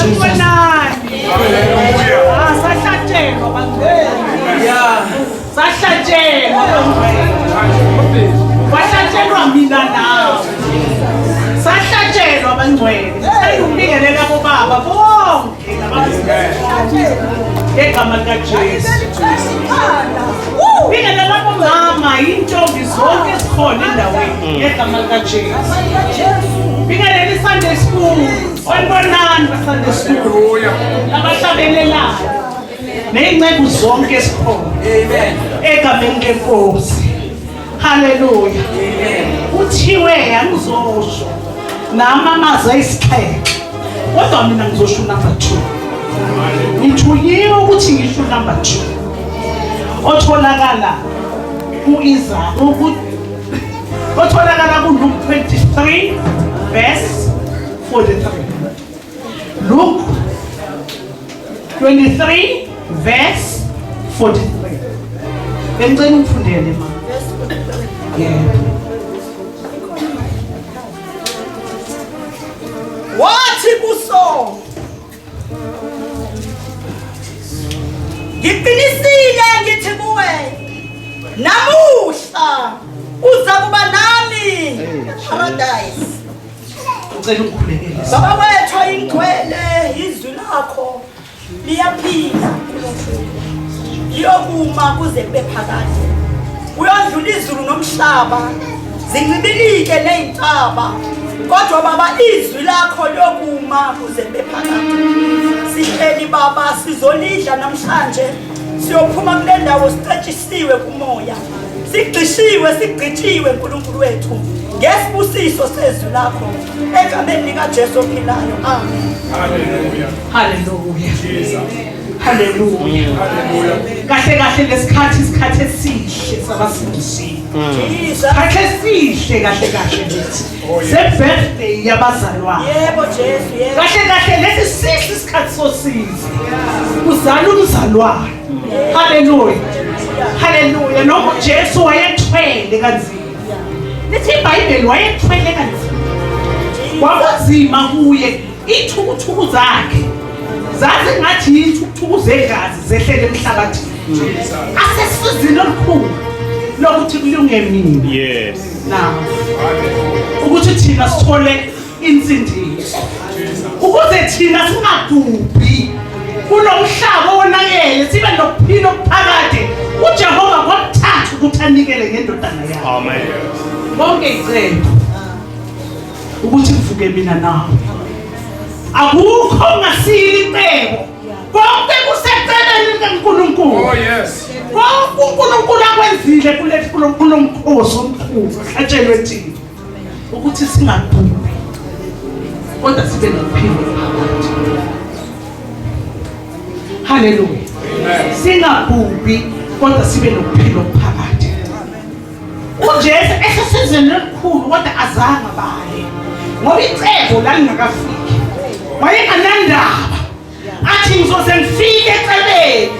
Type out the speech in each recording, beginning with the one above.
Jesus. Sanibonani. Ah, sahlatshelwa bangcwele. Yeah. Sahlatshelwa bangcwele. Kwahlatshelwa mina nawe. Sahlatshelwa bangcwele. Sicela ukubingelela bobaba bonke labangcwele. Ngegama likaJesu. Bingelela bomama, intombi zonke esikhona endaweni ngegama likaJesu. Bingelela iSunday school. Sanibonani baSunday school. Abahlabelelayo. Ney'nceku zonke esikhona. Amen. Egameni lenkosi. Haleluya. Kuthiwe angizosho nami amazwi ayisixhenxe. Kodwa mina ngizosho number 2. Ngithunyiwe ukuthi ngisho number 2. Otholakala kuIsa otholakala kuLuke 23 verse 43. Luke 23 verse 43. Bengicela ungifundele ma. Yebo. Wathi kuso, Ngiqinisile ngithi kuwe, namuhla uza kuba nami eParadise. Ucela ungikhulekele. Baba wethu oyingcwele, izwi lakho liyaphila Nkulunkulu, liyokuma kuze kube phakade. Kuyodlula izulu nomhlaba, zincibilike ney'ntaba, kodwa Baba izwi lakho liyokuma kuze kube phakade. Sihleli Baba, sizolidla namhlanje, siyophuma kule ndawo sicetshisiwe kumoya, sigqishiwe, sigqitshiwe Nkulunkulu wethu ngesibusiso sezwi lakho, egameni likaJesu ophilayo, amen. Hallelujah. Hallelujah. Hallelujah. Kahle kahle lesikhathi isikhathi esihle sabasindisiwe. Jesus. Isikhathi esihle kahle kahle ngithi. Se birthday yabazalwane. Yebo Jesu, yebo. Kahle kahle lesi sihle isikhathi sosizi. Uzala umzalwane. Hallelujah. Hallelujah. Noma uJesu wayethwele kanzima. Lithi iBhayibheli wayethwele kanzima. Kwakunzima kuye, ithukuthuku zakhe zazingathi yithukuthuku zegazi zehlele emhlabathini. Asesizini olukhulu lokuthi kulunge mina. Yes. Now, ukuthi thina sithole insindiso, ukuze thina singabhubhi kulomhlaba owonakele, sibe nokuphila okuphakade. uJehova kwakuthatha ukuthi anikele ngendodana yakhe. Amen. Konke icebo ukuthi kuvuke mina nawe. Akukho ongasile icebo. Konke kusecebeni likaNkulunkulu. Oh yes. Konke uNkulunkulu akwenzile kule kulomkhosi omkhulu ohlatshelwe thina ukuthi singabhubhi kodwa sibe nokuphila phakade. Haleluya. Singabhubhi kodwa sibe nokuphila okuphakade. uJesu esesizweni elikhulu kodwa azange baye ngoba icebo lalingakafiki. Wayenganandaba athi ngizoze ngifike ecebeni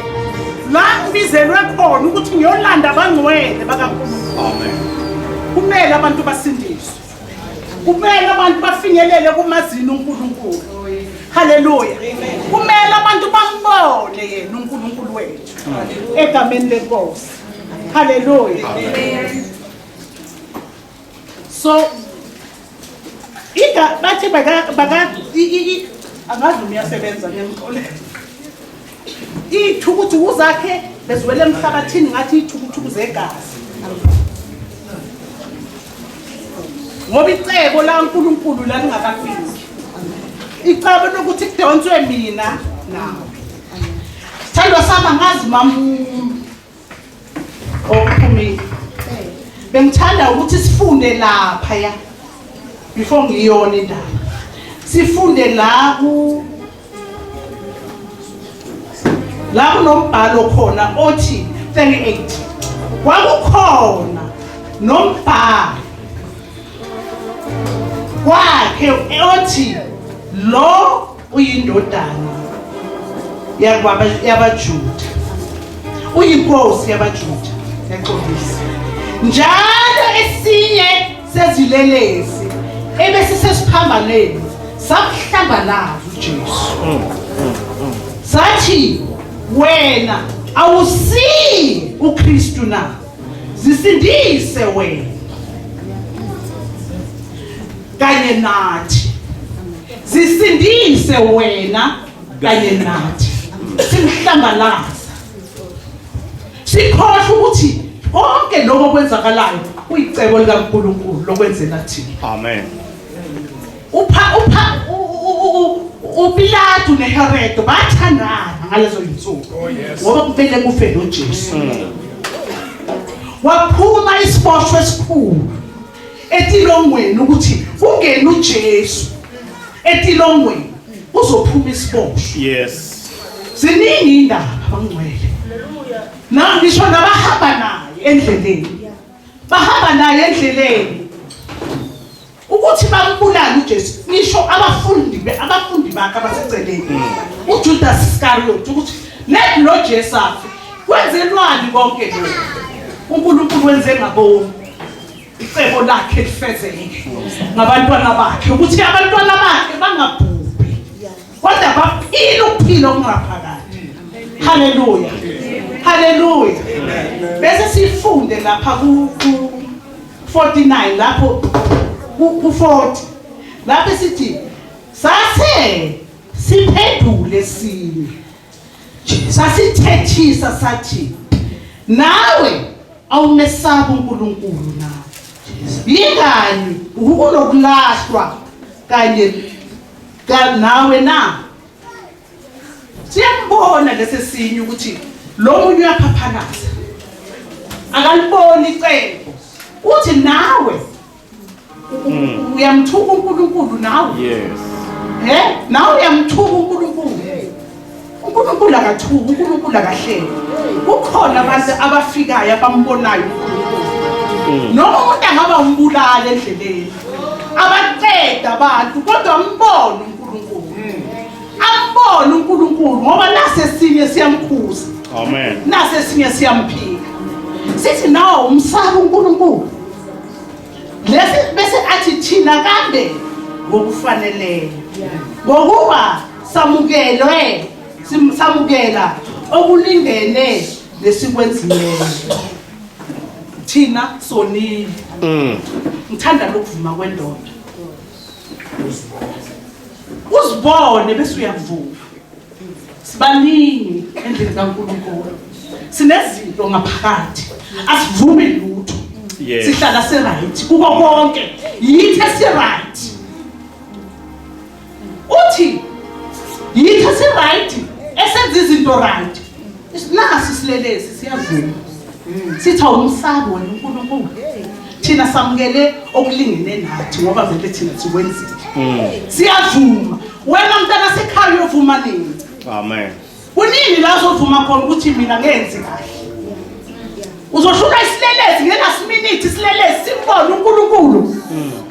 la ngibizelwe khona ukuthi ngiyolanda abangcwele bakaNkulunkulu. Amen. Kumele abantu basindiswe, kumele abantu bafinyelele kumazini uNkulunkulu. Haleluya. Kumele abantu bambone yena uNkulunkulu wethu egameni lenkosi. Haleluya. So iga bathi baka baka angazi noma iyasebenza, ngiyangixolela. Iy'thukuthuku zakhe beziwele emhlabathini ngathi iy'thukuthuku zegazi, ngoba icebo laNkulunkulu lalingakafiki, icebo lokuthi kudonswe mina nawe. Sithandwa sami, angazi mamu okuphumile, bengithanda ukuthi sifunde lapha ya before ngiyona indaba, sifunde la ku la kunombhalo khona othi 38 kwakukhona nombhalo kwakhe othi lo uyindodana yabaJuda, uyinkosi yabaJuda. Yaxolisa njalo esinye sezilelesi ebesisesiphambaneni samhlambalaza. uJesu. Sathi wena awusi uKristu na? Zisindise wena kanye nathi. Zisindise wena kanye nathi. Simhlambalaza. Sikhohlwa ukuthi konke lokho okwenzakalayo kuyicebo likaNkulunkulu lokwenzela thina. Amen. Upha upha uPilatu neHerode bathandana ngalezo zinsuku. Oh yes. Ngoba kumele kufe noJesu. Waphuma isiboshwa esikhulu etilongweni ukuthi kungene uJesu etilongweni kuzophuma isiboshwa. Yes. Ziningi indaba bangcwele. Na ngisho nabahamba naye endleleni. Bahamba naye endleleni. Ukuthi bambulale uJesu ngisho abafundi abafundi bakhe abaseceleni. UJudas Iscariot ukuthi let lo Jesu afe. Kwenzelwani konke lokhu? uNkulunkulu wenze ngabomu. Icebo lakhe lifezeke ngabantwana bakhe ukuthi abantwana bakhe bangabhubhi kodwa baphile ukuphila okungaphakade. Haleluya, haleluya. Bese sifunde lapha ku 49 lapho ku 40 lapho sithi sase siphendule sinye sasithethisa sathi nawe awumesabi uNkulunkulu na yingani ukukulahlwa kanye nawe na? Siyambona lesesinye ukuthi lo munye uyaphaphalaza akaliboni icebo uthi nawe uyamthuka uNkulunkulu nawe. Yes. Nawe uyamthuka uNkulunkulu. uNkulunkulu akathuki, uNkulunkulu akahleli. Kukhona abantu abafikayo abambonayo uNkulunkulu. Noma umuntu angaba umbulali endleleni, abaqeda abantu kodwa ambone uNkulunkulu. Ambone uNkulunkulu ngoba nasesinye siyamkhuza. Amen. Nasesinye siyamphika. Sithi nawe umsaba uNkulunkulu. Lesi bese athi thina kambe ngokufaneleyo. Ngokuba samukelwe samukela okulingene nesikwenzileyo. Thina sonile. Ngithanda lokuvuma kwendoda. Uzibone bese uyavuma. Sibaningi endlini kaNkulunkulu. Sinezinto ngaphakathi. Asivumi lutho. Yes. Sihlala si right kuko konke. Yithi si right. Uthi yithi si right esenza izinto right. Nasi silelesi siyavuma. Sithi awumsabi wena uNkulunkulu. Thina samukele okulingene nathi ngoba vele thina sikwenzile. Siyavuma. Wena mntana sekhaya uyovuma nini? Amen. Kunini la uzovuma khona ukuthi mina ngenzi kahle? Uzohlula isilelesi ngelast minute isilelesi simbone uNkulunkulu.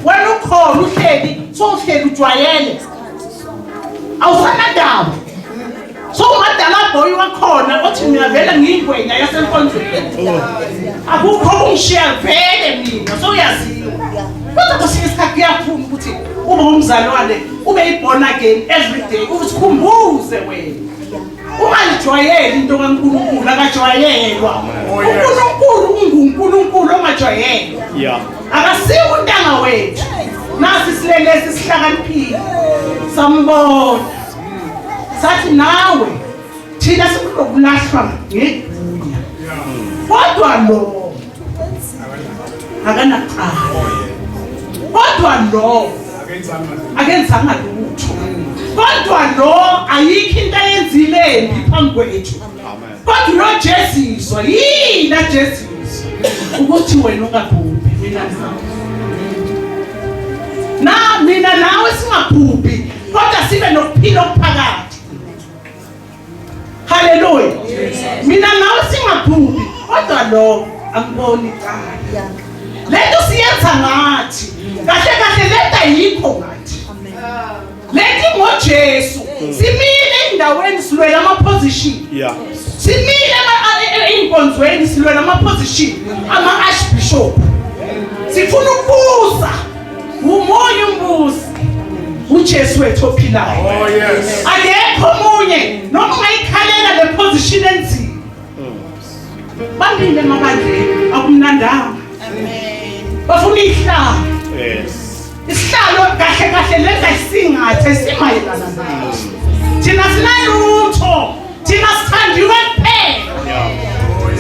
Wena ukhona uhleli, sowuhleli ujwayele. Awusanandaba. So ungadala boy wakhona othi mina vele ngiyingwenya yasenkonzweni. Akukho okungishiya vele mina sowuyaziwa. Kodwa kwesinye isikhathi kuyaphuma ukuthi ube umzalwane, ube i-born again every day, uzikhumbuze wena. Ungayijwayeli into kaNkulunkulu, akajwayelwa. uNkulunkulu unguNkulunkulu ongajwayelwa. Yeah. Akasiwo untanga wethu. Nasi silelesi sihlakaniphile. Sambona. Sathi nawe thina sikuzokulahlwa ngegunya. Kodwa lo akanacala. Kodwa lo akenzanga lutho. Kodwa lo ayikho into ayenzile embi phambi kwethu. Amen. Kodwa uyojeziswa, yini ajeziswa? Ukuthi wena ungabhubhi mina nawe. Na mina nawe singabhubhi kodwa sibe nokuphila okuphakade. Haleluya. Mina nawe singabhubhi kodwa lo angiboni icala. Lento siyenza ngathi. Kahle kahle lento ayikho ngathi. Lento ngoJesu. Simile endaweni silwela ama position. Yeah. Simile ey'nkonzweni silwela ama position ama archbishop. Sifuna ukubusa. Umoya umbusi. uJesu wethu ophilayo. Oh yes. Akekho omunye noma ungayikhalela le position enzima. Bamile emabandleni akumnandanga. Amen. Bafuna ihlalo. Yes. Isihlalo kahle kahle lenza isingathe simayelana naso. Thina sinalutho. Thina sithandiwe kuphela. Yeah.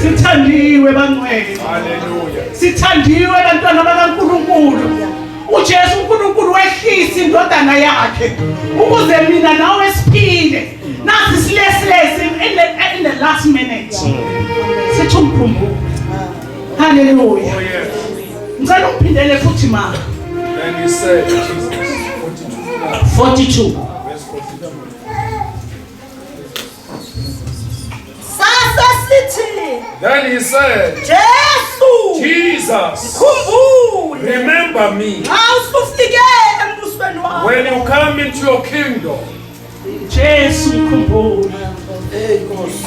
Sithandiwe bangcwele. Hallelujah. Sithandiwe bantwana bakaNkulunkulu. uJesu uNkulunkulu wehlisa indodana yakhe ukuze mina nawe siphile. Nasi silesilesi in the last minute. Sithi umkhumbulo. Hallelujah. Oh yes. Ngicela ungiphindele futhi ma. Then he said, Jesus, 42 42. verse 42. Sase sithi Then he said, Jesu Jesus, khumbule remember me xa usufike embusweni wakho. when you come into your kingdom. Jesu ngikhumbule.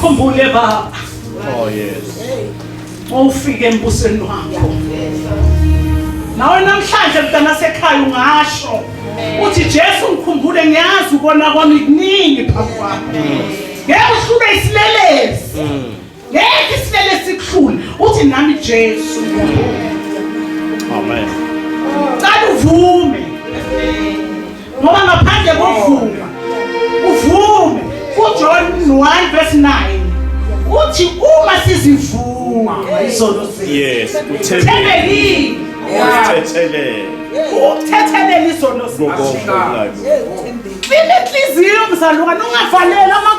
Khumbule baba. Oh yes. Ufike embusweni wakho. Nawe namhlanje mntana sekhaya ungasho uthi Jesu ngikhumbule, ngiyazi ukona kwami kuningi phambi kwakho. Ngeke uhlule isilelesi. Ngeke isilelesi sikuhlule. Uthi nami Jesu ngikhumbule. Amen. Cela uvume. Ngoba ngaphandle kokuvuma uvume uJohn 1 verse 9 uthi uma sizivuma izono zethu Yes. Uthembekile. thembekile Usithethelele. ukuthethelela izono zethu. Konke okungabi. Clean inhliziyo mzalwane, ungavaleli ama